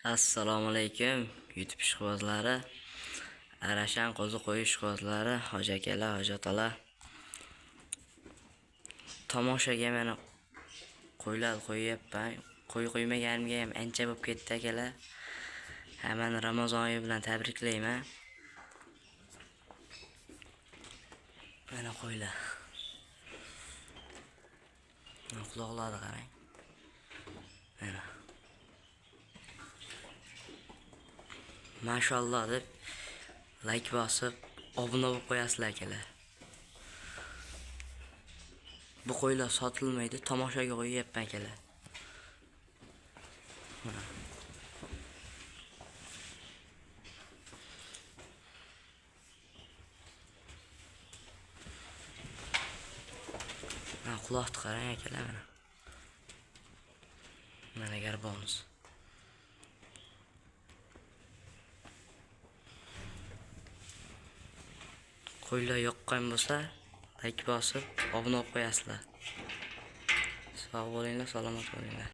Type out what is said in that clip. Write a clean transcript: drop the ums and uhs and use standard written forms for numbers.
Assalomu alaykum YouTube ishqibozlari, Arashan qo'zi qo'y ishqibozlari, hoji akalar, hoji otalar. Tomoshaga mana qo'ylar qo'yyapman. Qo'y qo'ymaganimga ham ancha bo'lib ketdi akalar. Hammani Ramazon oyi bilan tabriklayman. Mana qo'ylar. Mana quloqlarni qarang. Mana. Mashalloh deb like bosib, obuna bo'lib qo'yasizlar akalar. Bu qo'ylar sotilmaydi, tomoshaga qo'yyapman akalar. Mana. Mana quloqni qarang akalar mana. Mana garbonimiz. Qo'ylar yoqqan bo'lsa, like bosib, obuna bo'lib qo'yasizlar. Sog' bo'linglar, salomat bo'linglar.